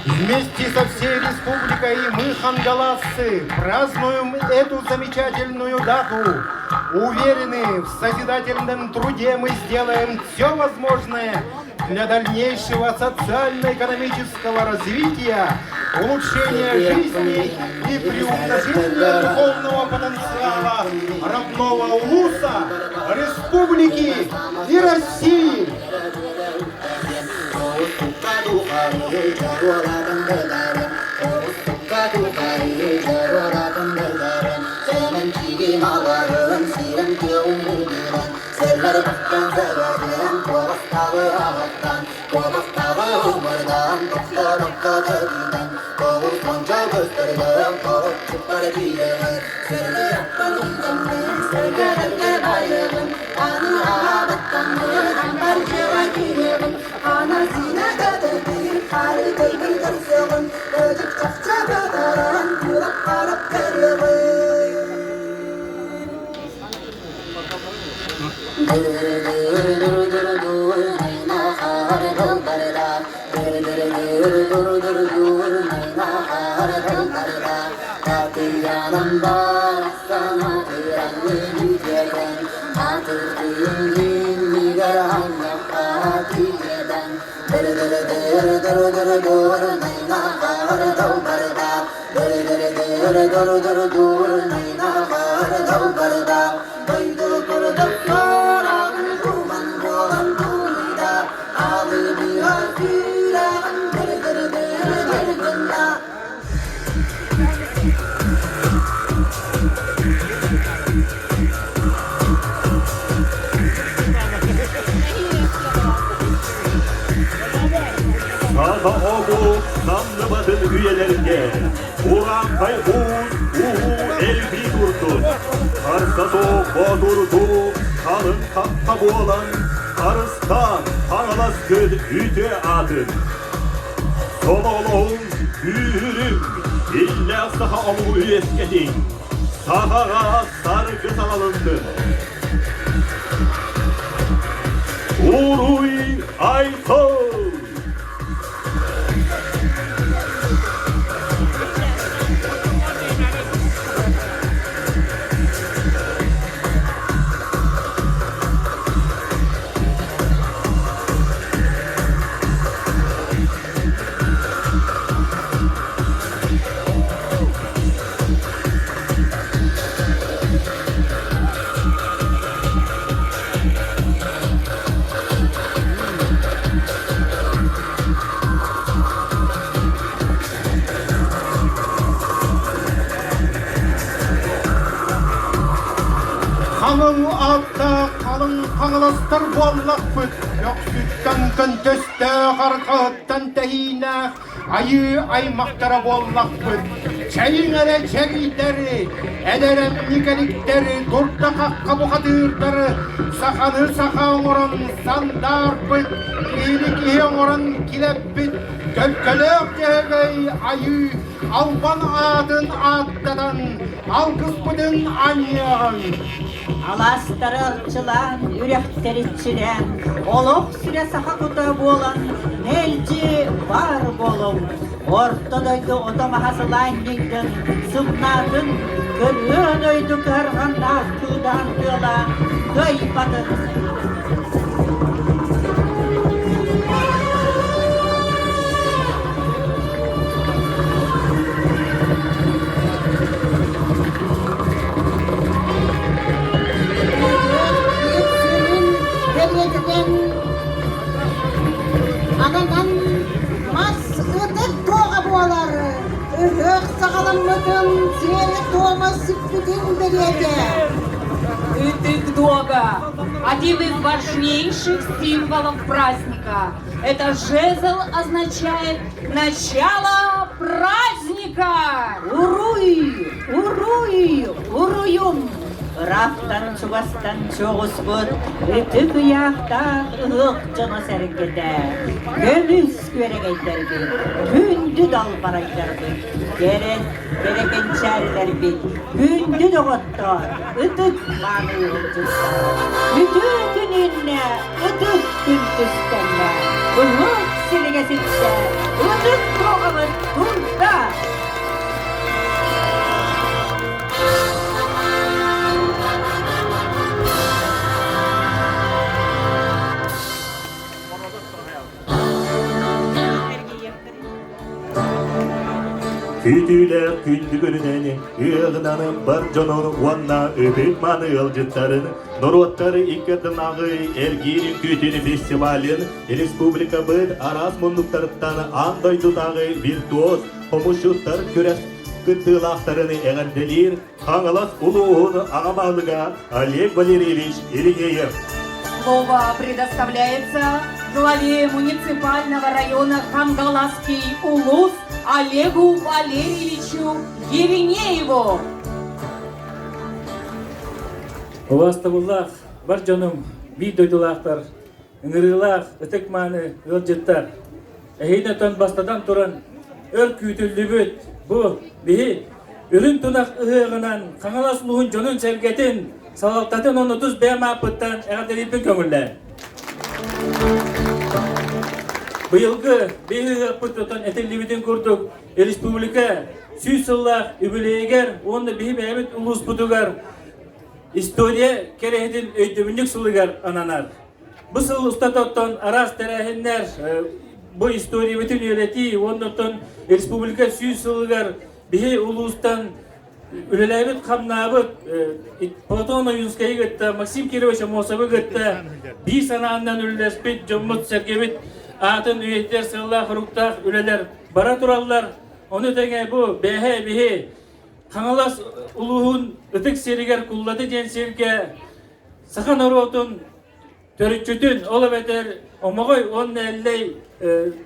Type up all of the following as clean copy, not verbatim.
Вместе со всей республикой мы, хангаласцы, празднуем эту замечательную дату. Уверены, в созидательном труде мы сделаем все возможное для дальнейшего социально-экономического развития, улучшения жизни и приумножения духовного потенциала родного улуса, республики и России. Саха омук самныбатын үйэлэргэ Урааҥхай уус улуу элбии турдун, харса суох боотурдуу халыҥ хахха буолан харыстаан Хаҥалас күн үтүө аатын. Сомоҕолоһуҥ, күүһүрүҥ, иллээх саха омугу үөскэтиҥ, сахаҕа саргы саҕалыннын! Уруй Айхал! Хаҥыл ааттаах халыҥ хаҥаластар буоллахпыт, көхсүттэн көнтөстөөх арҕаһыттан тэһиинээх айыы аймахтара буоллахпыт. Чэйиҥ эрэ чэгийдэри, эдэр эмньикэликтэри, дурда-хахха бухатыырдары саханы саха оҥорон сандаарбыт, киһини киһи оҥорон килэппит, төлкөлөөх дьөһөгөй айыы албан аатын ааттатан, алгыспытын анньыаҕыҥ. Алаастары арчылаан, үрэхтэри иччилээн, олох сүрэ саха кута буолан, мэлдьи баар буолуҥ. Орто дойду ото-маһа сылаанньыйдын, сымнаатын, кырыа дойду кыһарҕаннаах кыыдаан тыала кыайбатын. Биир сүрүн бэлиэтинэн ананан мас ытык туоҕа буолар ыһыах саҕаламмытын сиэрэ-туома сиппитин бэлиэтэ. Ытык Дога – один из важнейших символов праздника. Это жезл означает начало праздника! Уруй! Уруй! Уруйум! Ыраахтан чугастан чоҕуспут ытык ыйаахтаах ыһыах дьоно-сэргэтэ, көмүс күөрэгэйдэрбит, күндү далбарайдарбыт, кэрэ кэрэ кэнчээрилэрбит, күндү доҕоттоор, ытык мааны ыалдьыттар, үтүө күн үүннэ, ытык күн түстэннэ, ыһыах силигэ ситтэ, ытык туоҕабыт. Күүтүүлээх күндү күнүнэн ыаҕынан бар дьонун уонна ытык-мааны ыалдьыттарын норуоттар икки ардынааҕы эргиир үҥкүүтүн фестивалын республикабыт араас муннуктарыттан аан дойдутааҕы виртуоз хомусчуттар күрэс кыттыылаахтарын эҕэрдэлиир Хаҥалас улууһун аҕа баһылыга Олег Валерьевич Иринеев. Слово предоставляется главе муниципального района Хангаласский улус Олегу Валерьевичу Еринееву. Убаастабыллаах бар дьонум, биир дойдулаахтар, ыҥырыылаах ытык-мааны ыалдьыттар, эһиги отон бастатан туран өр күүтүллүбүт бу биһи үрүн тунах ыһыаҕынан Хаҥалас улууһун дьонун-сэргэтин, салалтатын уонна тус бэйэм ааппыттан эҕэрдэлиирбин көҥүллээн. Быйылгы биһи ыһыахпыт отон этиллибитин курдук республика 100 сыллаах үбүлүөйүгэр уонна биһи бэйэбит улууспутугар история кэрэһитин өйдөбүнньүк сылыгар ананар. Бу сыл устата оттон араас тэрээһиннэр бу историябытын үөрэтии уонна оттон республика 100 сылыгар биһи улуустан үлэлээбит хамнаабыт Платон Ойуунскайы кытта Максим Кирович Аммосовы кытта биир санаанан үлэлэспит дьоммут-сэргэбит аатын үйэтитэр сыаллаах-соруктаах үлэлэр бара тураллар. Ону тэҥэ бу бэһэ биһи Хаҥалас улууһун ытык сиригэр Куллаты диэн сиргэ саха норуотун төрүччүтүн, ол эбэтэр Омоҕой уонна Эллэй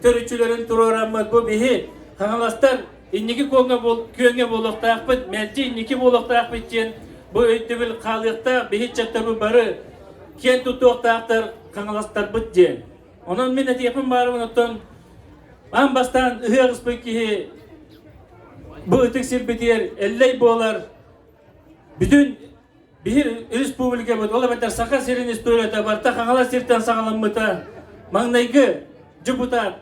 төрүччүлэрин туруораммыт бу биһи хаҥаластар инники күөҥҥэ буолуохтаахпыт, мэлдьи инники буолуохтаахпыт диэн бу өйдөбүл хаалыахтаах, биһи ыччаттарбыт бары киэн туттуохтаахтар хаҥаластарбыт диэн. Онон мин этиэхпин баарыбын оттон аан бастаан ыһыах ыспыт киһи бу ытык сирбитигэр Эллэй буолар, бүтүн биһир республикабыт, ол эбэтэр Саха сирин историята барыта Хаҥалас сиртэн саҕаламмыта. Маҥнайгы депутат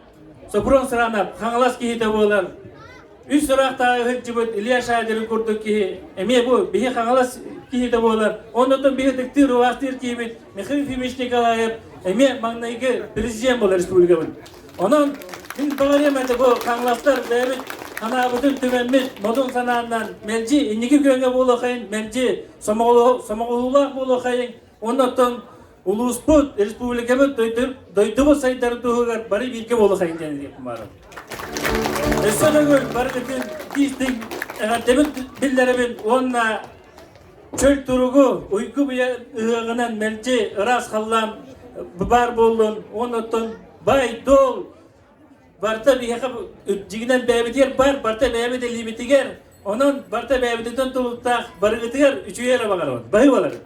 Сопрун Сыранов Хаҥалас киһитэ буолар. Үс ыраахтааҕы сылдьыбыт Илья Шадерин курдук киһи эмиэ бу биһи Хаҥалас киһитэ буолар. Оннотон биһи ытыктыыр, убаастыыр киһибит Михаил Ефимович Николаев эмиэ маҥнайгы президент буолар республикабыт. Онон мин баҕарыам этэ бу хаҥаластар бэйэбит санаабытын түмэммит модун санаанан мэлдьи инники күөҥҥэ буолуохайын, мэлдьи сомоҕолуулаах буолуохайын, уонна оттон улууспут, республикабыт, дойдубут сайдарын туһугар бары бииргэ буолуохайын диэн этиэхпин баҕарабын. Өссө төгүл барыгытын истиҥ эҕэрдэбин биллэрэбин уонна чөл туругу, уйгу быйа ыһыаҕынан мэлдьи ыраас халлаан баар буоллун уонна оттон баай-дуол барыта биһиэхэ дьиҥинэн бэйэбитигэр бар, барыта бэйэбит илиибитигэр, онон барыта бэйэбититтэн тулуктаах барыгытыгар үчүгэй эрэ баҕарабын. Баһыы буоларын.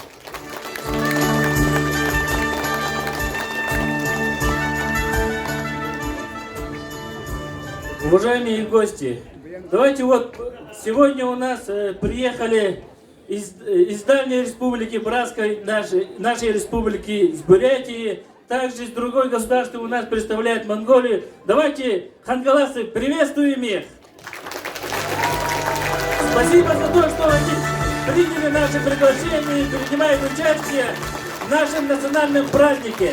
Уважаемые гости, давайте вот сегодня у нас приехали из дальней республики, братской нашей республики, с Бурятии, также из другой государства у нас представляет Монголию. Давайте, хангаласы, приветствуем их! Спасибо за то, что они приняли наше приглашение и принимают участие в нашем национальном празднике.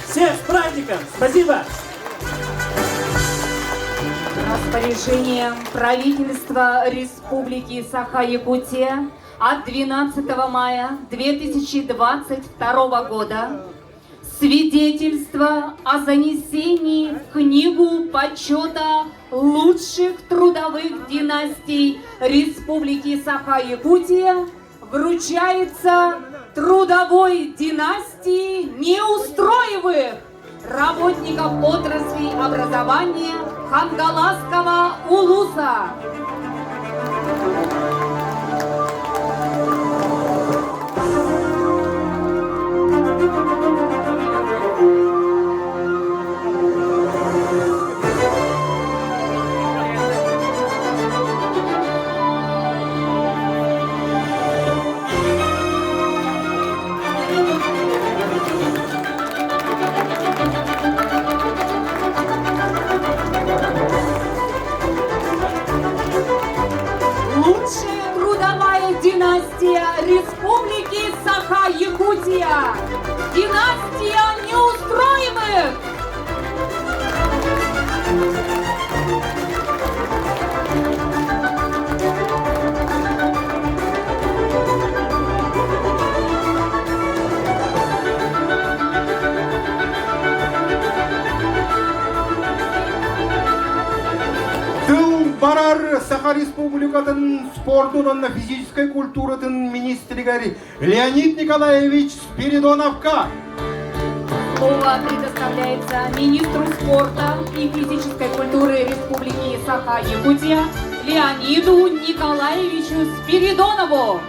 Всех с праздником! Спасибо! Распоряжением правительства Республики Саха-Якутия от 12 мая 2022 года свидетельство о занесении в Книгу почета лучших трудовых династий Республики Саха-Якутия вручается трудовой династии Неустроевых, работников отрасли образования Хангаласского улуса. Лучшая трудовая династия Республики Саха-Якутия. Династия неустроимых. Тыл барар Саха Республикатын спордун уонна физическэй культуратын министригэр Леонид Николаевич Спиридоновка. Слово предоставляется министру спорта и физической культуры Республики Саха-Якутия Леониду Николаевичу Спиридонову.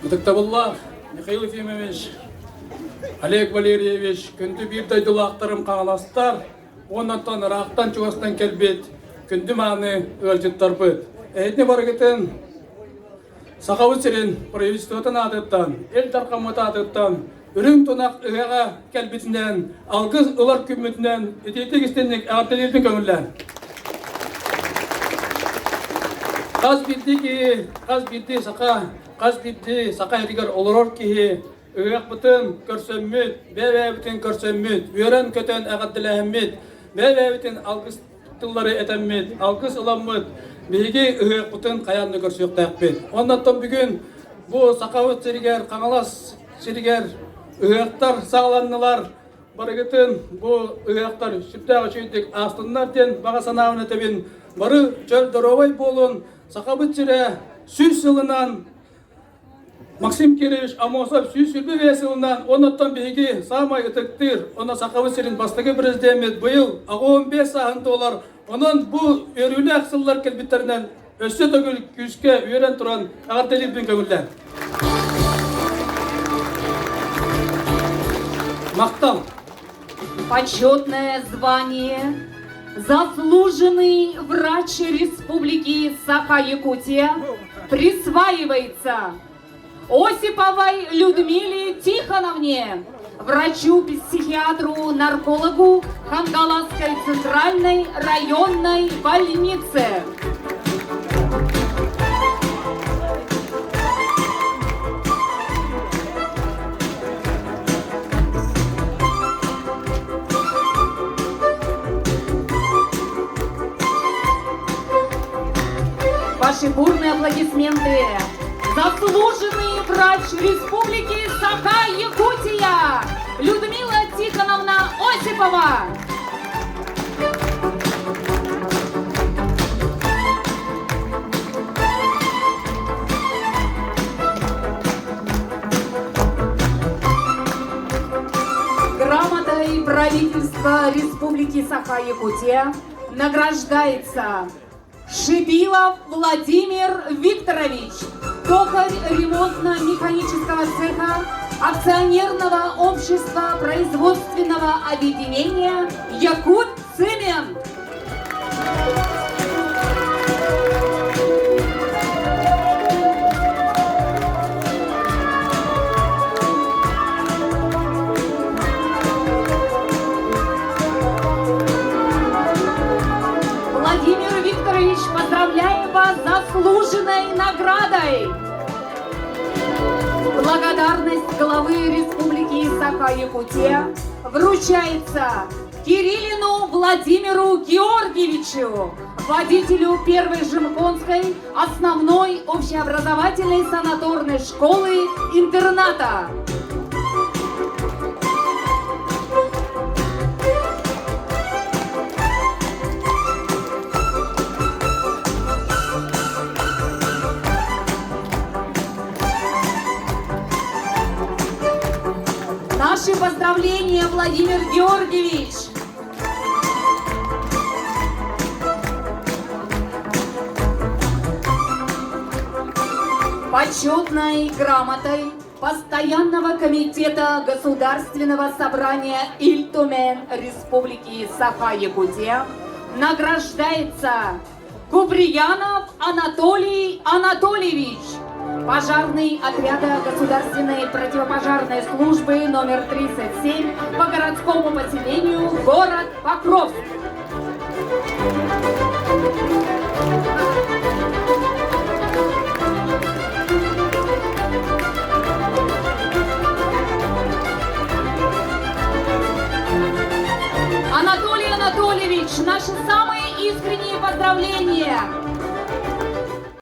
Ытыктабыллаах Михаил Ефимович, Олег Валерьевич, күндү биир дойдулаахтарым хаҥаластар, уоннаттан ыраахтан чугастан кэлбит күндү мааны ыалдьыттарбыт. Эһитини барыгытын Сахабыт сирин правительствотын аатыттан, Ил Дархаммыт аатыттан үрүҥ тунах ыһыаҕа кэлбитинэн, алгыс ылар күммүтүнэн итиитик истинник эҕэрдэлиирбин көҥүллээн. Хас биирдии киһи, хас биирдии саха, хас биирдии саха иһигэр олорор киһи ыһыахпытын көрсөммүт, бэйэ-бэйэбитин көрсөммүт, үөрэн-көтөн эҕэрдэлэһэммит, бэйэ-бэйэбитин алгыс тыллары этэммит, алгыс ыламмыт, биһиги ыһыахпытын хайаан да көрсүөхтээхпит. Оннуттан бүгүн бу Сахабыт сиригэр, Хаҥалас сиригэр ыһыахтар саҕаланнылар. Барыгытын бу ыһыахтар сүрдээх үчүгэйдик аастыннар диэн баҕа санаабын этэбин. Бары чөл доруобай буолун, Сахабыт сирэ 100 сылынан Максим Кирович Аммосов 125 сылынан оннуттан биһиги саамай ытыктыыр, онно Сахабыт сирин бастакы президеммит быйыл 85 сааһын туолар. Онон бу үөрүүлээх сыллар кэлбиттэринэн өссө төгүл күүскэ үөрэн туран эҕэрдэлиирбин көҥүллээн. Махтал! Почетное звание «Заслуженный врач Республики Саха-Якутия» присваивается Осиповой Людмиле Тихоновне, врачу-психиатру, наркологу Хангаласской центральной районной больницы. Ваши бурные аплодисменты. Заслуженный врач Республики Саха-Якутия Людмила Тихоновна Осипова. Грамотой правительства Республики Саха-Якутия награждается Шибилов Владимир Викторович, токарь ремонтно-механического цеха акционерного общества производственного объединения «Якут Цемент». Владимир Викторович, поздравляем вас с заслуженной наградой! Благодарность главы Республики Саха-Якутия вручается Кириллину Владимиру Георгиевичу, водителю первой Жимконской основной общеобразовательной санаторной школы-интерната. Наши поздравления, Владимир Георгиевич! Почетной грамотой Постоянного комитета Государственного собрания Ильтумен Республики Саха-Якутия награждается Куприянов Анатолий Анатольевич, пожарный отряда Государственной противопожарной службы номер 37 по городскому поселению город Покровск. Анатолий Анатольевич, наши самые искренние поздравления!